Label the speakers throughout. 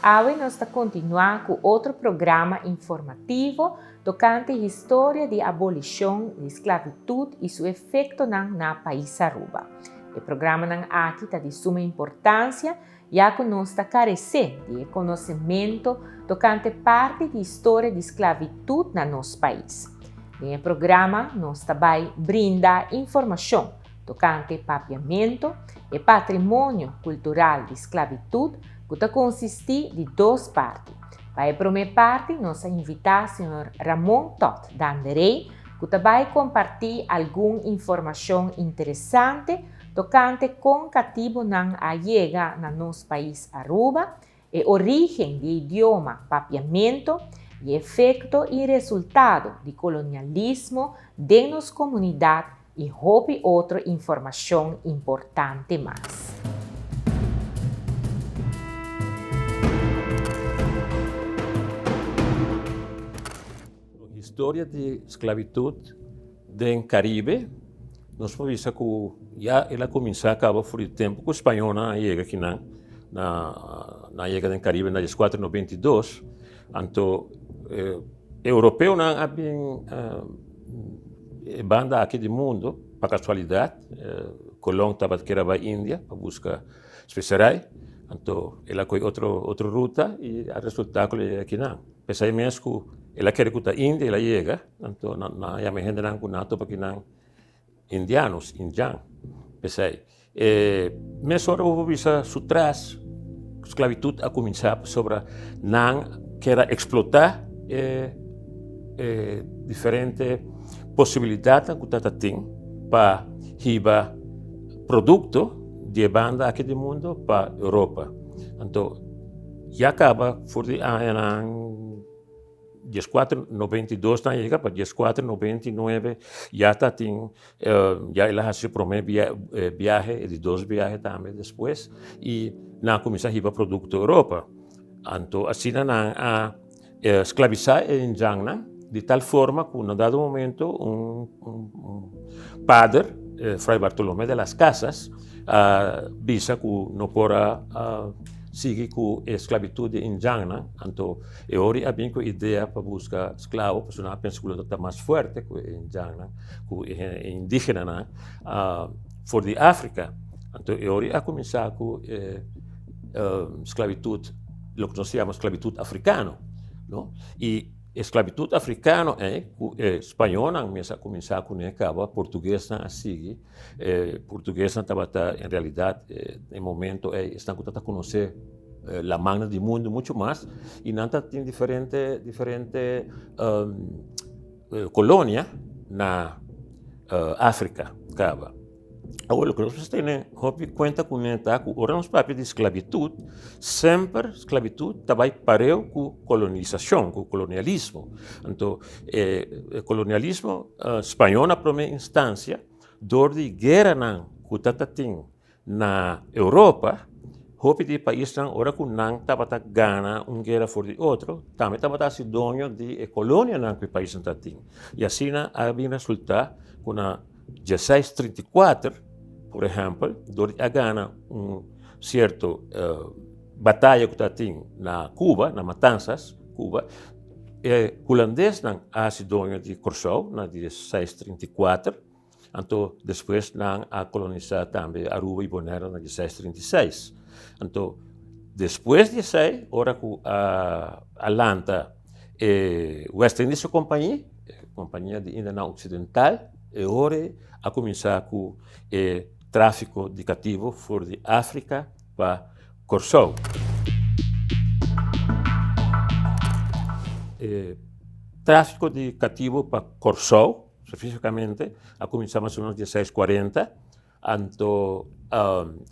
Speaker 1: Awe nos ta kontinuá ku otro programa informativo tokante historia di abolishon di sklabitut i su efektonan na pais Aruba. E programanan aki ta di suma importansia ya ku nos ta karesé di e konosementu tokante parti di historia di sklabitut na nos pais. Den e programa nos ta bai brinda informashon tokante papiamentu, e patrimonio kultural di sklabitut ku ta konsistí di dos parti. Pa e promé parti nos a invitá señor Ramon Todd Danderey ku ta bai kompartí algun informashon interesante tokante kon katibunan a yega na nos pais Aruba, e orígen di e idioma papiamento i efekto i resultado di kolonialismo den nos komunidat i hopi otro informashon importante mas.
Speaker 2: Historia di sklabitut den Karibe, nos por bisa ku ya el a kuminsá kaba for di tempu ku spañónan a yega akinan, na nan a yega den Karibe na dieskuater noventa i dos, anto e europeonan a bin e banda aki di mundu pa kasualidat, Kolon tabata kere a bai India pa buska speserei, anto el a kohe otro otro ruta i a resultá ku el a yega akinan. P'esei mes ku el a kere ku ta India el a yega, anto nan a yama e hendenan ku nan a topa kinan indianos, indjan. P'esei e mesora bo por bisa su tras sklabitut a kuminsá pasobra nan kier a eksplotá e e diferente posibilidatnan ku ta tin pa hiba produkto di e banda aki di mundu pa Europa. Anto ya kaba for di añanan dieskuater noventa i dos nan yega pa dieskuater noventa i nuebe ya ta tin ya el a hasi su prome biahe e di dos biahe tambe despues i nan a kuminsá hiba produkto Europa. Anto asina nan a sklabisá e indjannan di tal forma ku na dado momento un pader, Fray Bartolomé de las Casas, a bisa ku no por a sigui ku e sklabitut di indjannan, anto e ora a bin ku e idea pa buska sklabo pasobra nan a pensa ku lo ta mas fuerte ku e indjannan, ku e indígenanan for di Afrika. Anto e ora a kuminsá ku e sklabitut, loke nos ta yama sklabitut afrikano, no? I e sklabitut afrikano ei ku e spañónan mes a kuminsá kuné kaba, portuguesnan a sigui. E portuguesnan tabata en realidat e momento ei esnan ku tabata konosé lamannan di mundu muchu mas i nan ta tin diferente diferente kolonia na Afrika kaba. Awor loke nos mester tene hopi kuenta kuné ta ku ora nos papia di sklabitut semper sklabitut ta bai pareu ku kolonisashon, ku kolonialismo. Anto e kolonialismo spañó na promé instansia dor di gueranan ku ta ta tin na Europa, hopi di e paisnan ora ku nan tabata gana un guera for di otro tambe tabata hasi doño di e kolonianan ku e paisnan ta tin. I asina a bin resultá ku na dieseis trinta i kuater, por ehèmpel, dor di a gana un sierto bataya ku ta tin na Cuba, na Matanzas, Cuba, e hulandesnan a hasi doño di Kòrsou na dieseis trinta i kuater, anto despues nan a kolonisá tambe Aruba i Bonaire na dieseis trinta i seis. Anto despues di esei, ora ku a lanta e West Indische Compagnie, e kompania di Indianan Oksidental, e ora a kuminsá ku e tráfiko di katibu for di Afrika pa Kòrsou. E tráfiko di katibu pa Kòrsou, spesífikamente, a kuminsá mas o ménos dieseis kuarenta. Anto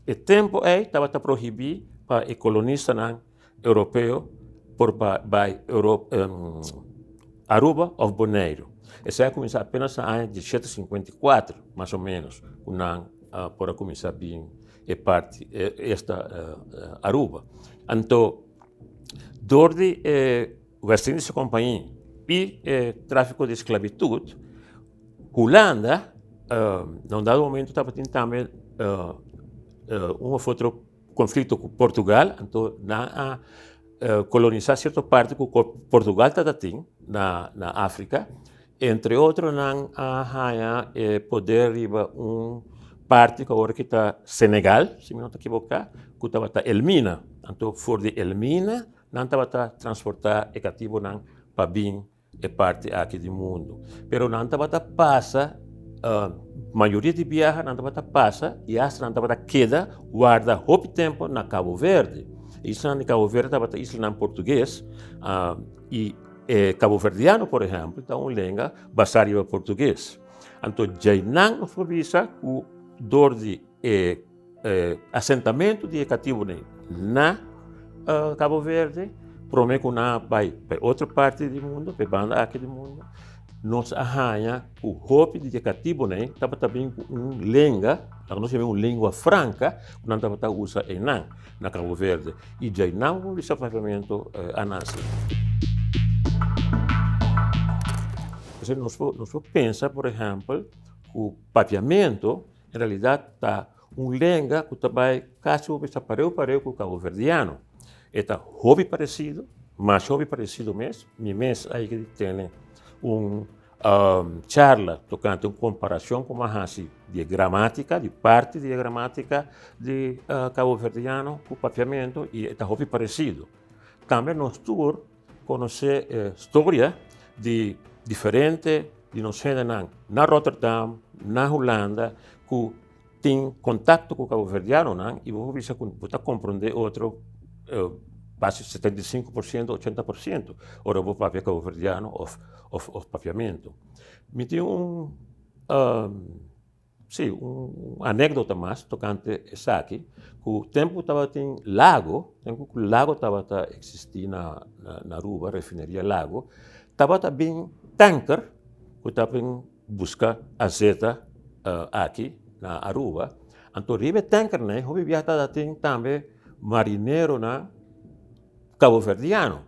Speaker 2: e tempu ei tabata prohibí pa e kolonistanan europeo por bai Aruba òf Boneiru. Esei a kuminsá apenas na aña diesshete sinkuenta i kuater, mas o ménos, ku nan por a kuminsá bin e parti esta Aruba. Anto dor di e West Indische Compagnie i e tráfiko di sklabitut, Hulanda na un dado momento tabatin tambe un of otro konflikto ku Portugal, anto nan a. kolonisá sierto parti ku Portugal tabata tin na na Afrika. Entre otro nan a haña e poder riba un parti ku awor ki ta Senegal, si mi no ta kiboká, ku tabata Elmina. Anto for di Elmina nan tabata transportá e katibonan pa bin e parti aki di mundu. Pero nan tabata pasa, mayoria di biaha nan tabata pasa i asta nan tabata keda warda hopi tempu na Cabo Verde. E islanan di Cabo Verde tabata islanan portugues i e kaboverdiano por ehèmpel ta un lenga basá riba portugues. Anto djainan nos por bisa ku dor di e asentamentu di e katibonan na Cabo Verde promé ku nan a bai pa e otro parti di mundu, pa e banda aki di mundu, nos a haña ku hopi di e katibonan tabata bin ku un lenga, loke nos yama un lengua franka, ku nan tabata usa einan na Cabo Verde. I djainan ku bisa papiamentu a nase. Entonces nos por nos por pensa por ehèmpel ku papiamentu en realidat ta un lenga ku ta bai kasi bo bisa pareu pareu ku kaboverdiano. E ta hopi paresido, masha hopi paresido mes. Mi mes a yega di tene un charla tokante un komparashon ku mi a hasi di e gramatika, di parti di e gramatika di kaboverdiano ku papiamentu i e ta hopi paresido. Tambe nos tur konosé e storia di diferente di nos hendenan na Rotterdam, na Hulanda ku tin kontakto ku kaboverdianonan i bo por bisa ku bo ta komprondé otro basi 75%, 80% ora bo papia kaboverdiano òf òf papiamentu. Mi tin un si un anekdota mas tokante esaki ku tempu tabatin lago, tempu ku lago tabata eksistí na na Aruba, refineria lago, tabata bin tanker ku ta bin buska azeta aki na Aruba. Anto riba e tankernan hopi biaha tabatin tambe marineronan kaboverdiano.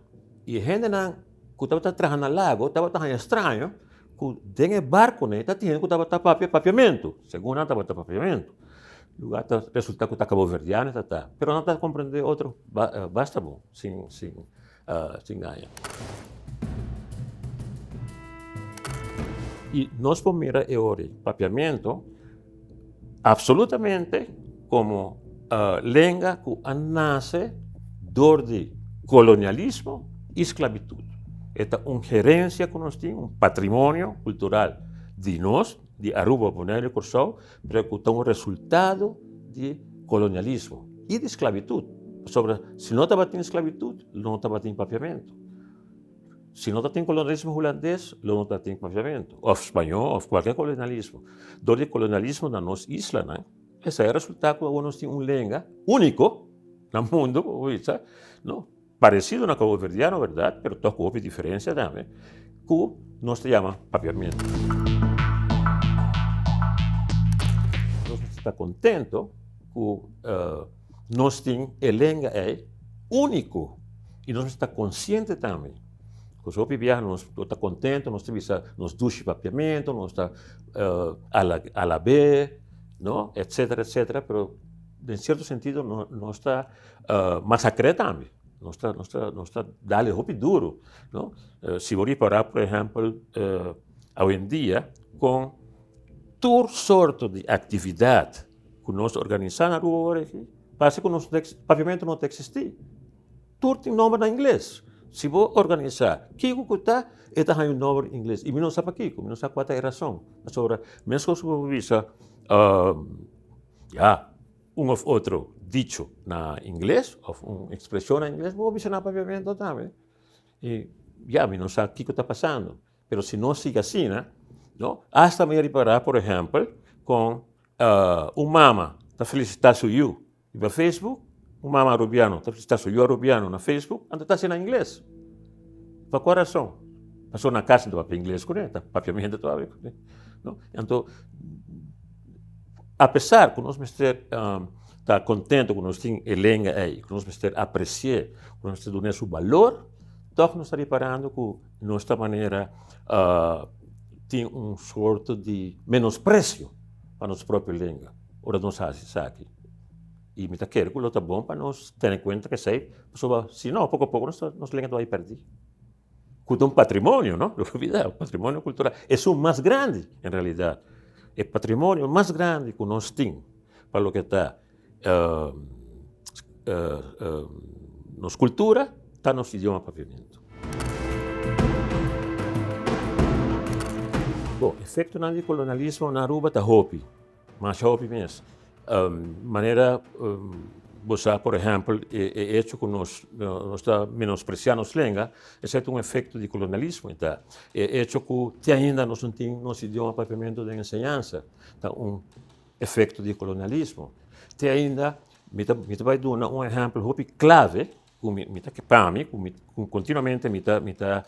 Speaker 2: I e hendenan ku tabata traha na lago tabata haña straño ku den e barkonan tabatin hende ku tabata papia papiamentu, segun nan tabata papiamentu. Lugar ta resulta ku ta kaboverdiano ta ta, pero nan ta komprende otro basta bon sin sin sin gaña. I nos por mira e ora ei papiamentu absolutamente komo lenga ku a nase dor di kolonialismo i sklabitut. E ta un herensia ku nos tin, un patrimonio kultural di nos, di Aruba, Boneiru i Kòrsou, pero ku ta un resultado di kolonialismo i di sklabitut. Pasobra si no tabatin sklabitut, lo no tabatin papiamentu. Si no tabatin kolonialismo hulandes, lo no tabatin papiamentu, òf spañó, òf kualke kolonialismo. Dor di kolonialismo na nos islanan, esei a resultá ku awor nos tin un lenga úniko na mundu, bo por bisa, no? Paresido na kaboverdiano, bèrdat, pero tòg ku hopi diferensia tambe, ku nos ta yama papiamentu. Nos mester ta kontento ku nos tin e lenga ei úniko i nos mester ta konsiente tambe. Pasobra hopi biaha nos no ta kontento, nos ta bisa nos dushi papiamentu, nos ta alab'é, no, etsetera, etsetera, pero den sierto sentido nos ta masakr'é tambe, nos ta nos ta nos ta dal e hopi duru, no. Si bo ripará por ehèmpel awendia kon tur sorto di aktividat ku nos ta organisá na Aruba awor aki, parse ku nos papiamentu no ta eksistí. Tur tin nòmber na ingles. Si bo organisá kiko ku ta, e ta haña un nòmber ingles. I mi no sa pakiko, mi no sa kua ta e rason. Pasobra meskos ku bo bisa, ya, un òf otro dicho na ingles òf un ekspreshon na ingles, bo bisa na papiamentu tambe. I ya, mi no sa kiko ta pasando. Pero si nos sigui asina, no, asta mi a ripará, por ehèmpel, kon un mama ta felisitá su yu riba Facebook, un mama arubiano ta felisitá su yu arubiano na Facebook, anto ta hasi na ingles. Pa kua rason? Pasobra na kas no ta papia ingles kuné, ta papiamentu ta papia kuné, no. Anto, apesar ku nos mester ta kontento ku nos tin e lenga ei, ku nos mester apresi'é, ku nos mester dun'é su balor, tòg nos ta riparando ku nos ta manera tin un sorto di menospresio pa nos propio lenga ora nos hasi esaki. I mi ta kere ku lo ta bon pa nos tene kuenta ku esei, pasobra si no, poko poko nos nos lenga ta bai pèrdí. Ku ta un patrimonio, no? No olbidá, un patrimonio kultural. Esun mas grandi, en realidat. E patrimonio mas grandi ku nos tin pa loke ta nos kultura ta nos idioma papiamentu. Bon, efektonan di kolonialismo na Aruba ta hopi. Masha hopi mes. Manera bo sa, por ehèmpel, e echo ku nos nos ta menospresiá nos lenga, esei ta un efekto di kolonialismo e ta. E echo ku te ainda nos no tin nos idioma papiamentu den enseñansa ta un efekto di kolonialismo. Te ainda mi ta mi ta bai duna un ehèmpel hopi klave ku mi mi ta ke pa mi ku mi ku kontinuamente mi ta mi ta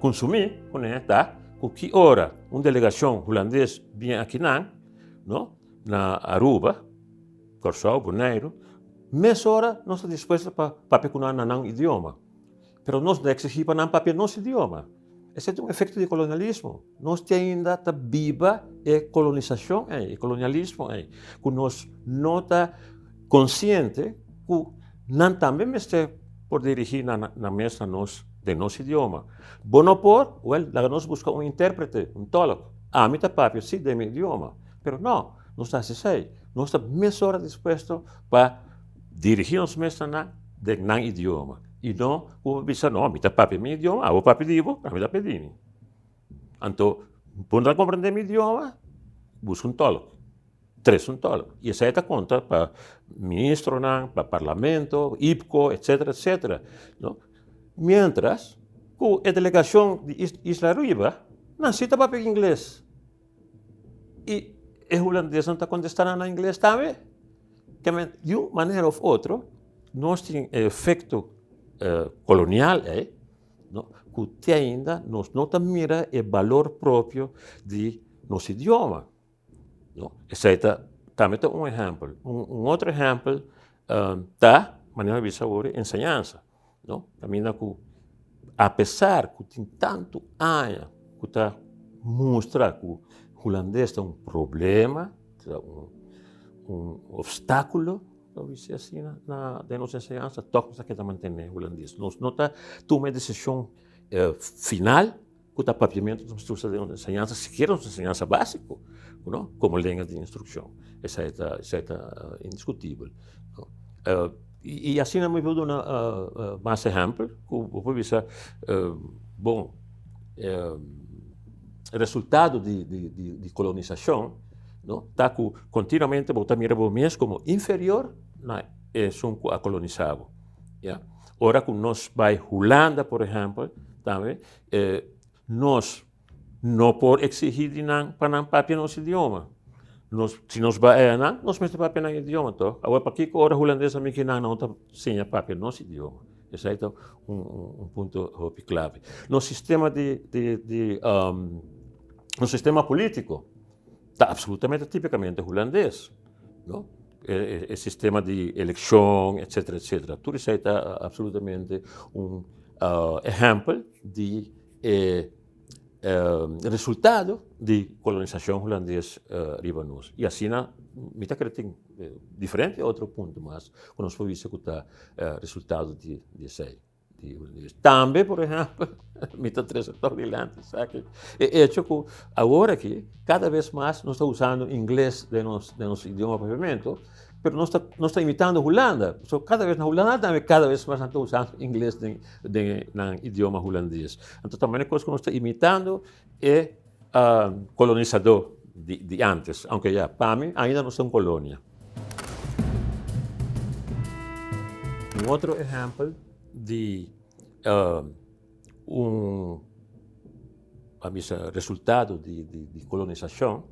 Speaker 2: kunsumí kuné ta ku ki ora un delegashon hulandes bin akinan no na Aruba, Kòrsou, Boneiru mesora nos ta dispuesto pa papia ku nan na nan idioma pero nos no ta eksigí pa nan papia nos idioma esei ta un efekto di kolonialismo nos te ainda ta biba e kolonisashon ei e kolonialismo ei ku nos no ta konsiente ku nan tambe mester por dirigí nan nan mes na nos den nos idioma. Bo no por? Wèl, laga nos buska un intérprete, un tòlk. Ami ta papia sí den mi idioma, pero no, nos ta hasi esei. Nos ta mesora dispuesto pa dirigí nos mes na nan den nan idioma i no ku bo bisa, no, mi ta papia mi idioma, abo papia di bo, ami ta papia di mi. Anto, bo no ta komprendé mi idioma? Buska un tòlk. Tres un tòlk. I esei ta konta pa ministronan, pa parlamento, IPCO, etsetera, etsetera, no. Miéntras ku e delegashon di Isla Ariba, nan si ta papia ingles. I e hulandesnan ta kontestá nan na ingles tambe. Keme di un manera òf otro nos tin e efekto kolonial ei, no, ku te ainda nos no ta mira e balor propio di nos idioma. No, esei ta tambe ta un ehèmpel. Un otro ehèmpel ta, manera mi a bisa awor, enseñansa, no. Kaminda ku apesar ku tin tantu aña ku ta mustra ku hulandes ta un problema, ta un opstákulo, lo bisa asina, na den nos enseñansa, tòg nos ta keda mantené hulandes. Nos no ta tuma e desishon final. Ku ta papiamentu nos mester usa den nos enseñansa, sikiera nos enseñansa básiko, no, komo lenga di instrukshon. Esei ta, esei ta indiskutibel, no. I asina mi por duna mas ehèmpel ku bo por bisa, bon, resultado di di di kolonisashon, no, ta ku kontinuamente bo ta mira bo mes komo inferior na esun ku a kolonisá bo, ya. Ora ku nos bai Hulanda, por ehèmpel, tambe Nos no por exigí di nan pa nan papia nos idioma. Nos, si nos bai aya nan, nos mester papia nan idioma toch. Awor pakiko ora hulandes a miki nan no ta siña papia nos idioma? Esei ta un, un, un punto hopi clave. Nos sistema di, di, di, nos sistema politico ta absolutamente tipicamente hulandes, no? E, e sistema di eleccion, etcetera, etcetera. Tur esei ta absolutamente un ehempel di e resultado di kolonisacion hulandes riba nos. I asina mi ta kere tin diferente otro punto mas ku nos por bisa ku ta resultado di esei. Tambe, por ehempel, mi ta trese tok dilanti esaki, e hecho ku awor aki kada bes mas nos ta usando ingles den nos den nos idioma papiamento, pero nos ta nos ta imitando Hulanda. So kada bes na Hulanda tambe kada bes mas nan ta usando ingles den den nan idioma hulandes. Anto ta manera kos ku nos ta imitando e kolonisadó di di antes, aunke ya pa mi ainda nos ta un kolonia. Un otro ehèmpel di un a bisa resultado di di kolonisashon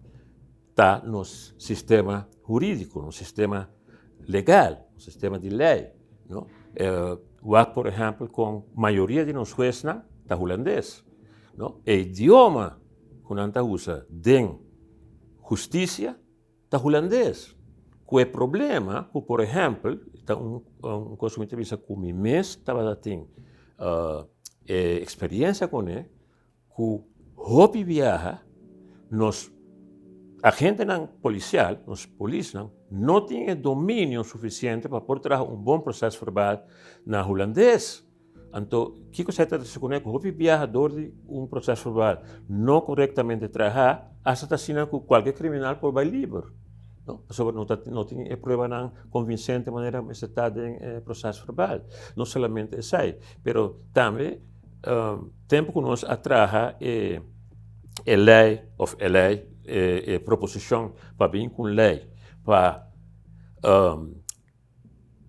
Speaker 2: ta nos sistema hurídiko, nos sistema legal, nos sistema di lei, no. Wak por ehèmpel kon mayoria di nos huesnan ta hulandes, no. E idioma ku nan ta usa den hustisia ta hulandes. Ku e problema ku por ehèmpel, ta un un kos ku mi ta bisa ku mi mes tabata tin e eksperiensia kuné, ku hopi biaha nos Agentenan polisial, nos polisnan, no tin e dominio sufisiente pa por traha un bon prosèsverbal na hulandes. Anto, kiko esei ta trese kuné? Ku hopi biaha dor di un prosèsverbal no korektamente trahá, asta ta asina ku kualke kriminal por bai liber, no? Pasobra no ta no tin e pruebanan konvinsente manera mester ta den e prosèsverbal. No solamente esei, pero tambe tempu ku nos a traha e e lei òf e lei e proposishon pa bin ku un lei pa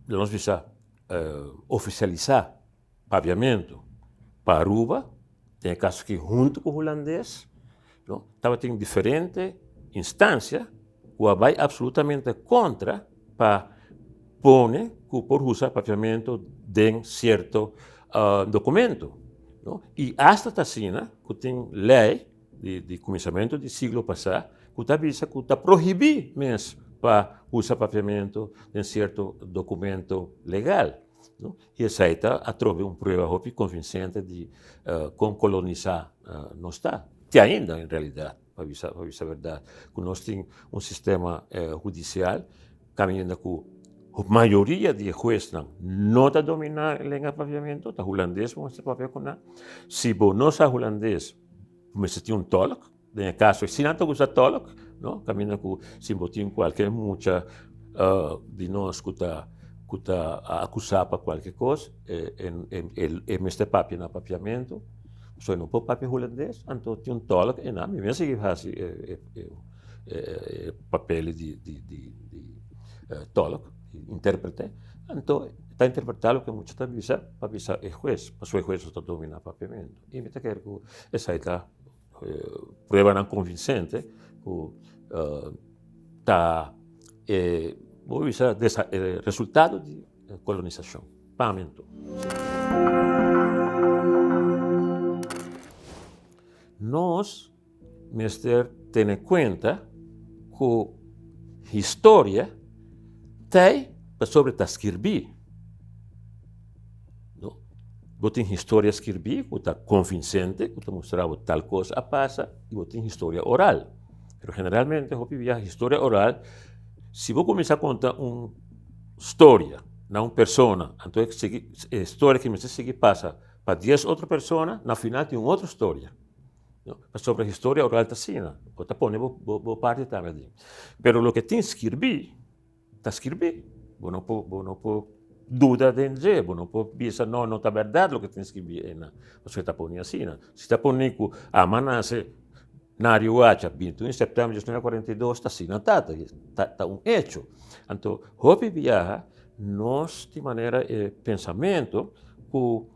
Speaker 2: nos bisa ofisialisá papiamentu pa Aruba, den e kaso aki huntu ku hulandes, no, tabatin diferente instansia ku a bai apsolutamente kontra pa pone ku por usa papiamentu den sierto dokumento, no. I asta ta asina ku tin lei di kuminsamentu di siglo pasá ku ta bisa ku ta prohibí mes pa usa papiamentu den sierto dokumento legal, no. I esei ta atrobe un prueba hopi konvinsente di kon kolonisá nos ta, te ainda en realidat, pa bisa pa bisa bèrdat, ku nos tin un sistema hudisial kaminda ku mayoria di e huesnan no ta dominá e lenga papiamentu, ta hulandes bo mester papia ku nan. Si bo no sa hulandes, bo mester tin un tòlk. Den e kaso si nan ta usa tòlk, no, kaminda ku si bo tin kualke mucha di nos ku ta ku ta akusá pa kualke kos, e mester papia na papiamentu, pasobra e no por papia hulandes, anto tin un tòlk ei nan, mi mes a hasi e papel di tòlk, intérprete, anto ta interpretá loke mucha ta bisa pa bisa e hues, pasobra e hues no ta dominá papiamentu. I mi ta kere ku esei ta pruebanan konvinsente ku ta e bo bisa e resultado di kolonisashon. Pa mi anto. Nos mester tene kuenta ku historia t'ei pasobra ta skirbí. No. Bo tin historia skirbí ku ta konvinsente, ku ta mustra bo tal kos a pasa, i bo tin historia oral. Pero generalmente hopi biaha historia oral, si bo kuminsá konta un storia na un persona, anto e sigui e storia ki mester sigui pasa pa dies otro persona, na final tin un otro storia. No, pasobra historia oral ta asina, bo ta pone bo bo parti tambe aden. Pero loke tin skirbí, Ta skirbí. Bo no por, bo no por duda den dje, bo no por bisa no, no ta bèrdat loke tin skirbí einan, pasobra ta pone asina. Si ta pone ku Ama nase na Riohacha binti un di sèptèmber diesnuebe kuarenta i dos, ta asina ta, ta ta un echo. Anto hopi biaha nos tin manera e pensamentu ku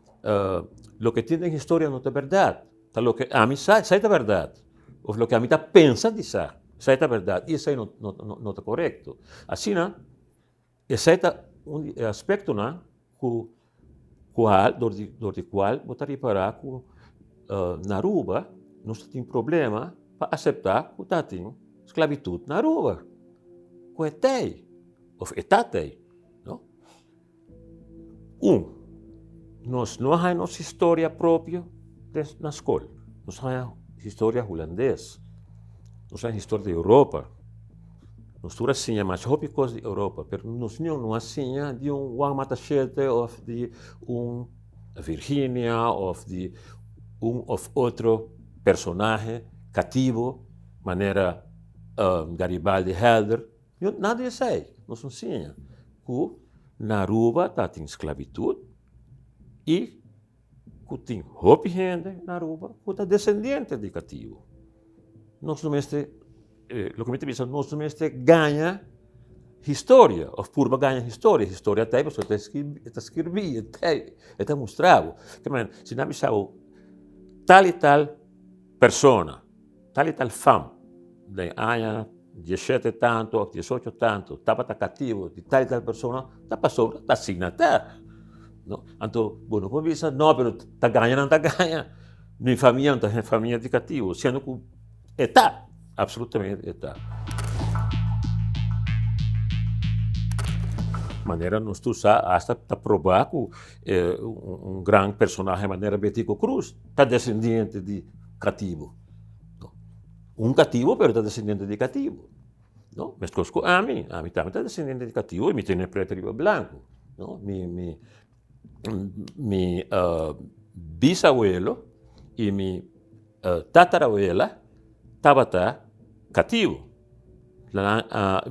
Speaker 2: loke tin den historia no ta bèrdat. Ta loke ami sa, esei ta bèrdat. Of loke ami ta pensa di sa, esei ta bèrdat. I esei no, no, no ta korekto. Asina, esei ta un di e aspektonan ku kual, dor di, dor di kual bo ta ripará ku na Aruba nos ta tin problema pa aseptá ku ta tin sklabitut na Aruba. Ku e t'ei, of e ta t'ei, no? Un, nos no a haña nos historia propio na skol. Nos a haña historia hulandes, nos a haña historia di Europa. Nos tur a siña masha hopi kos di Europa, pero nos niun no a siña di un Juan Matashete òf di un Virginia òf di un òf otro personahe katibo manera Garibaldi Helder. Nada di esei. Nos no siña ku na Aruba ta tin sklabitut i ku tin hopi hende na Aruba ku ta desendiente di katibu. Nos no mester, loke mi ta bisa, nos no mester gaña historia òf purba gaña historia. Historia ta ei pasobra e ta skirbí, e ta ei, e ta mustra bo. Ke manera, si nan bisa bo tal i tal persona, Tal i tal fam den aña dieshete tantu òf diesocho tantu tabata katibu di tal i tal persona, ta pasobra ta asina ta. No? Anto bo no por bisa, no, pero ta gaña nan ta gaña. Mi famia no ta famia di katibu, siendo ku e ta, absolutamente e ta. Manera nos tur sa, asta ta probá ku un gran personahe manera Betico Croes ta desendiente di katibu. Un katibu pero ta desendiente di katibu, no? Meskos ku ami, ami tambe ta desendiente di katibu i mi tene pretu riba blanku, no? Mi mi mi bisawelo i mi tatarawela tabata katibu.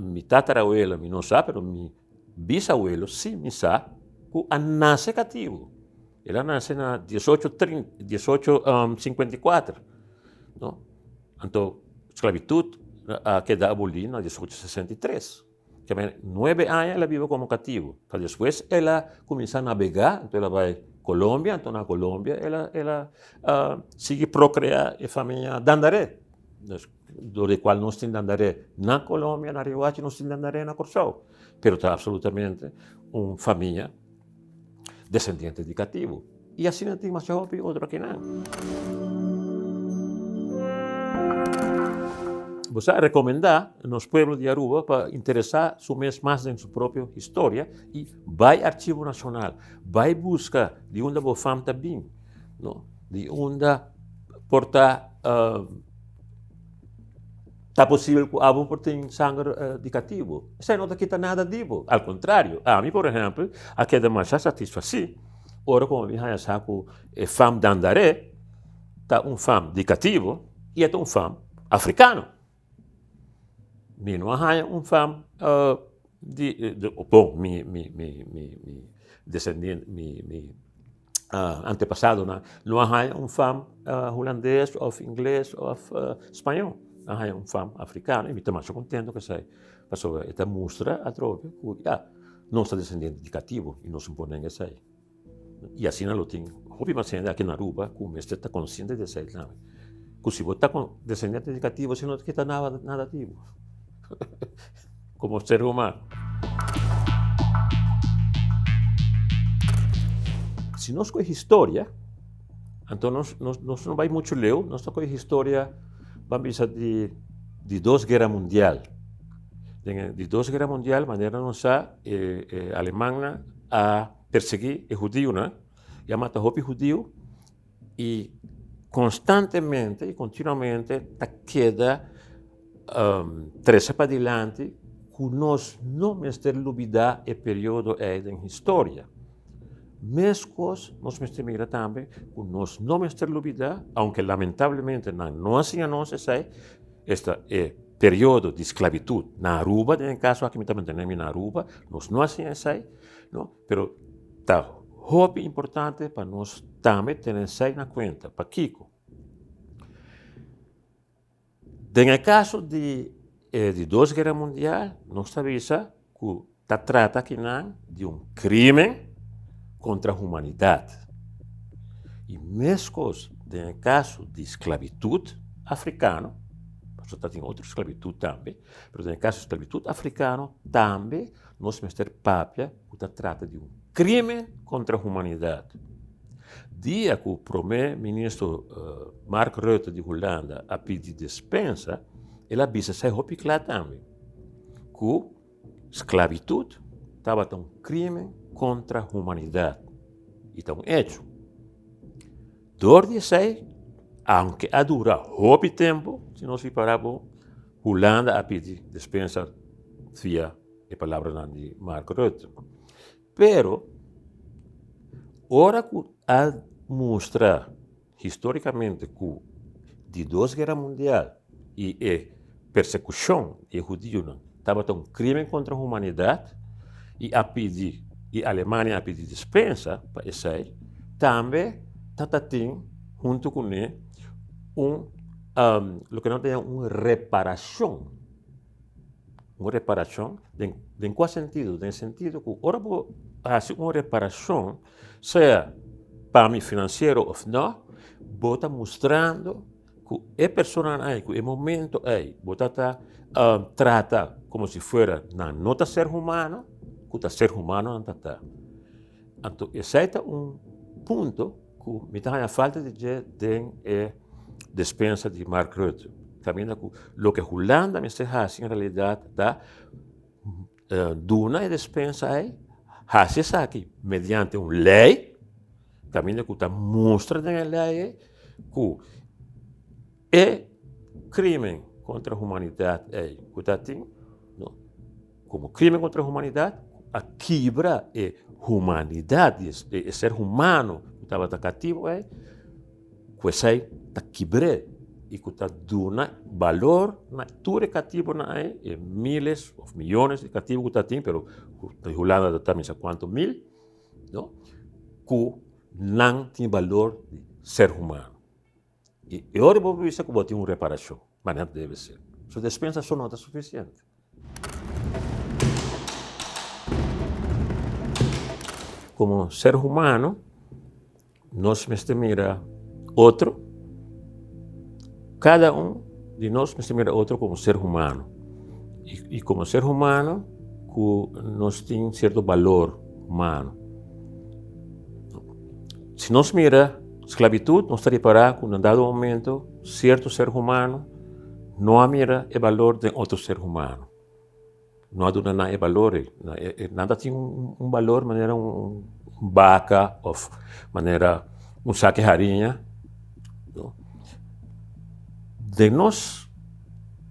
Speaker 2: Mi tatarawela mi no sa pero mi bisawelo si mi sa ku a nase katibu. El a nase na diesocho diesocho sinkuenta i kuater, no? Anto sklabitut a keda abolí na 1863. Keme nuebe aña el a biba komo katibu. Pa despues el a kuminsá nabegá, anto el a bai Colombia, anto na Colombia el a el a sigui prokreá e famia Dandaré, dor di kual nos tin Dandaré na Colombia, na Riohacha, nos tin Dandaré na Kòrsou. Pero ta absolutamente un famia desendiente di katibu. I asina tin masha hopi otro akinan. Bo sa rekomendá nos pueblo di Aruba pa interesá su mes mas den su propio historia i bai Archivo Nashonal, bai buska di unda bo fam ta bin, no? Di unda por ta Ta posibel ku abo por tin sanger di katibu? Esei no ta kita nada di bo. Al kontrario, ami por ehèmpel a keda masha satisfasí ora ku mi haña sa ku e fam Dandaré ta un fam di katibu i e ta un fam afrikano. Mi no a haña un fam di, bon, mi mi mi mi desendiente, mi mi. Antepasadonan no a haña un fam hulandes òf ingles òf spañó, nan a haña un fam afrikano i mi ta masha kontento ku esei pasobra e ta mustra atrobe ku ya nos ta desendiente di katibu i nos no por nenga esei. I asina lo tin hopi mas hende aki na Aruba ku mester ta konsiente di esei tambe, ku si bo ta desendiente di katibu esei no ta kita nada di bo komo ser humano. Si nos kohe historia, anto nos nos nos no bai muchu leu, nos ta kohe historia ban bisa di di dos guera mundial. Den e di dos guera mundial manera nos sa e e alemannan a persegui e hudiunan i a mata hopi hudiu i konstantemente i kontinuamente ta keda trese padilanti ku nos no mester lubidá e periodo ei den historia. Meskos nos mester mira tambe ku nos no mester lubidá, aunke lamentablemente nan no a siña nos esei, esta e periodo di sklabitut na Aruba, den e kaso aki mi ta mantené mi na Aruba, nos no a siña esei, no, pero ta hopi importante pa nos tambe tene esei na kuenta. Pakiko? Den e kaso di e di dos guera mundial nos ta bisa ku ta trata akinan di un krimen kontra humanidat. I meskos den e kaso di sklabitut afrikano, pasobra ta tin otro sklabitut tambe, pero den e kaso di sklabitut afrikano tambe nos mester papia ku ta trata di un krimen kontra humanidat. Dia ku Prome Ministro Mark Rutte di Hulanda a pidi despensa, el a bisa esei hopi kla tambe, ku sklabitut tabata un krimen kontra humanidat i ta un echo. Dor di esei, aunke a dura hopi tempu, si nos ripará bo, Hulanda a pidi despensa via e palabranan di Mark Rutte. Pero, ora ku a mustra histórikamente ku di dos guera mundial i e persekushon di e hudiunan tabata un krimen kontra humanidat i a pidi i Alemania a pidi dispensa pa esei, tambe tatatin huntu kuné un loke nan ta yama un reparashon. Un reparashon den den kua sentido? Den sentido ku ora bo hasi un reparashon, sea pa mi finansiero òf nò, bo ta mustrando ku e personanan ei, ku e momento ei bo ta ta trata komo si fuera nan no ta ser humano, ku ta ser humano nan ta ta. Anto esei ta un punto ku mi ta haña falta di dje den e despensa di Mark Rutte. Kaminda ku loke Hulanda mester hasi en realidat ta duna e despensa ei, hasi esaki mediante un lei, kaminda ku ta mustra den e lei ei ku e. krimen kontra humanidat ei ku ta tin, no, komo krimen kontra humanidat a kibra e humanidat di e ser humano ku tabata katibu ei, ku esei ta kibr'é i ku ta duna balor na tur e katibunan ei, e miles òf miyones di katibu ku ta tin, pero ku na Hulanda ta misa kuantu mil, no, ku nan tin balor di ser humano. I e ora bo bisa ku bo tin un reparashon, manera debe ser. Su despensa so no ta sufisiente. Komo ser humano, nos mester mira otro, kada un di nos mester mira otro komo ser humano. I komo ser humano ku nos tin sierto balor humano. Si nos mira sklabitut, nos ta ripará ku na dado momento sierto ser humano no a mira e balor den otro ser humano. No a duna nan e balor ei. Nan ta tin un balor manera un baka òf manera un saki hariña. Den nos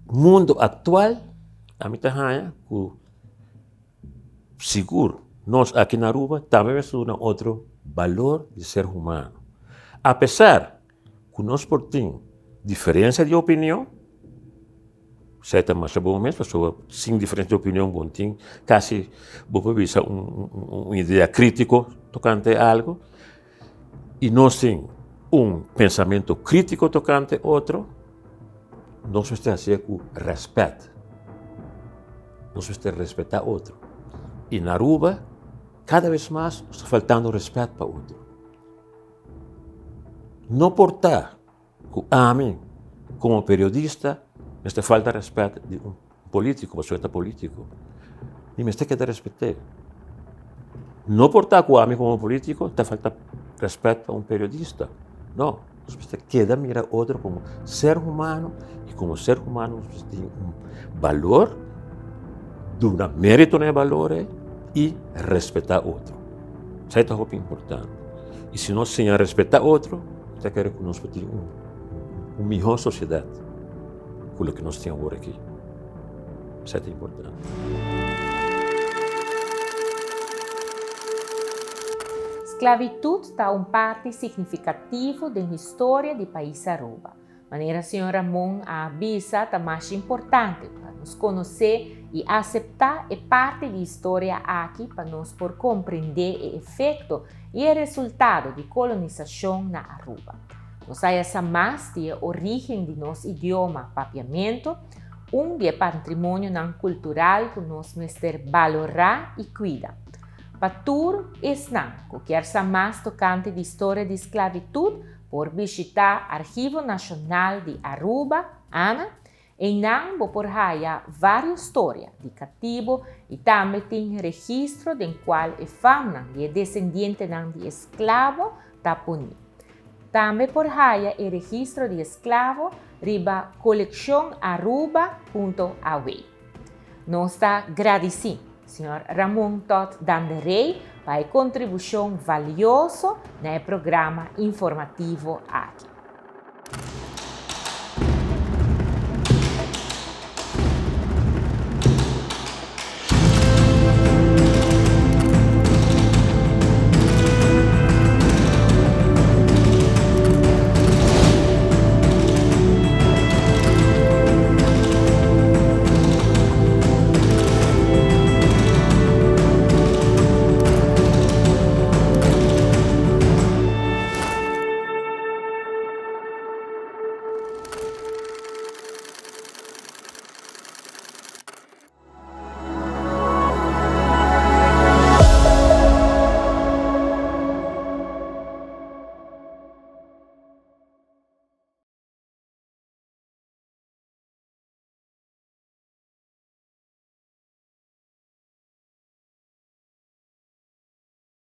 Speaker 2: mundo aktual ami ta haña ku Sigur, nos aki na Aruba tambe mester duna otro balor di ser humano. Apesar cu nos por tin diferencia di opinion, esey ta masha bon mes, pasobra sin diferencia di opinion bo no tin casi bo por bisa un idea critico tocante algo, y nos tin un pensamento critico tocante otro, nos mester hacié cu respet. Nos mester respeta otro. Y na Aruba, cada vez mas nos ta faltando respet pa otro. No por ta cu ami, como periodista, mester falta respet di un politico, pasobra e ta politico. Mi mester keda respet'é. No por ta cu ami como politico ta falta respet pa un periodista. No, nos mester keda mira otro como ser humano y como ser humano nos mester tin un balor, duna merito na e balor ei y respeta otro. Esei ta hopi importante. Y si nos siña respeta otro, mi ta kere cu nos por tin un miho sociedad cu loke nos tin awor aki. Esei ta importante.
Speaker 1: Sclavitud ta un parti significativo den historia di pais Aruba. Manera señor Ramon a bisa ta masha importante pa nos conoce y acepta e parti di historia aki pa nos por comprende e efecto y e resultado di colonisacion na Aruba. Nos haya sa mas di e origen di nos idioma Papiamento, un di e patrimonionan cultural cu nos mester balora y cuida. Pa tur esnan cu kier sa mas tocante di historia di sclavitud por bishita Archivo Nacional di Aruba, ana, Einan bo por haya varios storia di catibo y tambe tin registro den cual e famnan di e descendientenan di esclavo ta poni. Tambe por haya e registro di esclavo riba coleccionaruba punto aw. Nos ta gradici Señor Ramon Todd Danderey pa e contribucion valioso na e programa informativo aki.